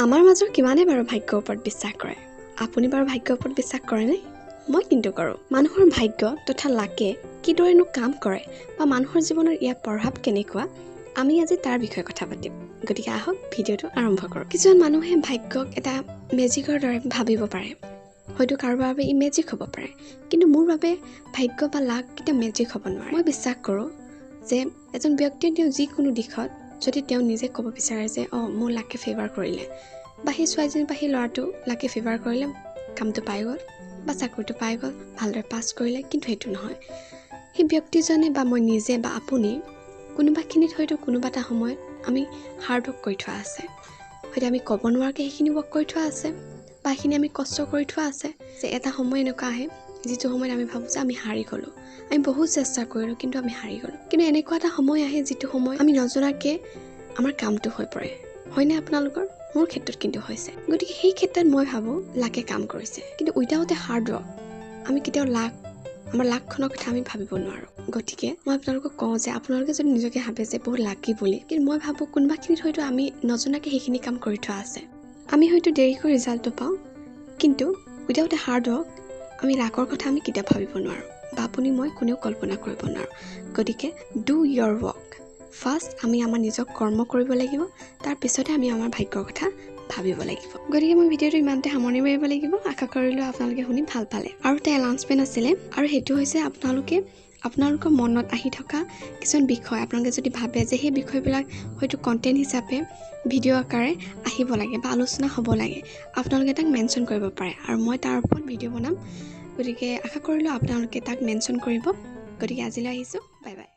আমাৰ মাজৰ কিমানে বাৰু ভাগ্যৰ ওপৰত বিশ্বাস কৰে? আপুনি বাৰু ভাগ্যৰ ওপৰত বিশ্বাস কৰেনে? মই কিন্তু কৰোঁ। মানুহৰ ভাগ্য তথা লাকে কিদৰেনো কাম কৰে বা মানুহৰ জীৱনত ইয়াৰ প্ৰভাৱ কেনেকুৱা, আমি আজি তাৰ বিষয়ে কথা পাতিম। গতিকে আহক ভিডিঅ'টো আৰম্ভ কৰোঁ। কিছুমান মানুহে ভাগ্যক এটা মেজিকৰ দৰে ভাবিব পাৰে, হয়তো কাৰোবাৰ বাবে ই মেজিক হ'ব পাৰে, কিন্তু মোৰ বাবে ভাগ্য বা লাক কেতিয়াও মেজিক হ'ব নোৱাৰে। মই বিশ্বাস কৰোঁ যে এজন ব্যক্তিয়ে তেওঁ যিকোনো দিশত যদি তেওঁ নিজে ক'ব বিচাৰে যে অঁ মোৰ লাকে ফেভাৰ কৰিলে, বা সেই ছোৱালীজনী বা সেই ল'ৰাটো লাকে ফেভাৰ কৰিলে, কামটো পাই গ'ল বা চাকৰিটো পাই গ'ল, ভালদৰে পাছ কৰিলে, কিন্তু সেইটো নহয়। সেই ব্যক্তিজনে বা মই নিজে বা আপুনি কোনোবাখিনিত হয়তো কোনোবা এটা সময়ত আমি হাৰ্ড ৱৰ্ক কৰি থোৱা আছে, হয়তো আমি ক'ব নোৱাৰাকৈ সেইখিনি ৱৰ্ক কৰি থোৱা আছে বা সেইখিনি আমি কষ্ট কৰি থোৱা আছে যে এটা সময় এনেকুৱা আহে যিটো সময়ত আমি ভাবোঁ যে আমি হাৰি গ'লোঁ, আমি বহুত চেষ্টা কৰিলোঁ কিন্তু আমি হাৰি গ'লোঁ। কিন্তু এনেকুৱা এটা সময় আহে যিটো সময় আমি নজনাকৈ আমাৰ কামটো হৈ পৰে। হয়নে আপোনালোকৰ? মোৰ ক্ষেত্ৰত কিন্তু হৈছে। গতিকে সেই ক্ষেত্ৰত মই ভাবোঁ লাকে কাম কৰিছে, কিন্তু উইদাউট এ হাৰ্ড ৱৰ্ক আমি কেতিয়াও লাক, আমাৰ লাকখনৰ কথা আমি ভাবিব নোৱাৰোঁ। গতিকে মই আপোনালোকক কওঁ যে আপোনালোকে যদি নিজকে ভাবে যে বহুত লাকি বুলি, কিন্তু মই ভাবোঁ কোনোবাখিনিত হয়তো আমি নজনাকৈ সেইখিনি কাম কৰি থোৱা আছে। আমি হয়তো দেৰিকৈ ৰিজাল্টটো পাওঁ, কিন্তু উইদাউট এ হাৰ্ড ৱৰ্ক আমি লাকৰ কথা আমি কেতিয়াও ভাবিব নোৱাৰোঁ বা আপুনি মই কোনেও কল্পনা কৰিব নোৱাৰোঁ। গতিকে do your work first. আমি আমাৰ নিজক কৰ্ম কৰিব লাগিব, তাৰপিছতহে আমি আমাৰ ভাগ্যৰ কথা ভাবিব লাগিব। গতিকে মই ভিডিঅ'টো ইমানতে সামৰণি মাৰিব লাগিব। আশা কৰিলোঁ আপোনালোকে শুনি ভাল পালে। আৰু এটা এনাউন্সমেণ্ট আছিলে, আৰু সেইটো হৈছে আপোনালোকে আপোনালোকৰ মনত আহি থকা কিছুমান বিষয় আপোনালোকে যদি ভাবে যে সেই বিষয়বিলাক হয়তো কণ্টেণ্ট হিচাপে ভিডিঅ' আকাৰে আহিব লাগে বা আলোচনা হ'ব লাগে, আপোনালোকে তাক মেনশ্যন কৰিব পাৰে আৰু মই তাৰ ওপৰত ভিডিঅ' বনাম। গতিকে আশা কৰিলোঁ আপোনালোকে তাক মেনশ্যন কৰিব। গতিকে আজিলৈ আহিছোঁ, বাই বাই।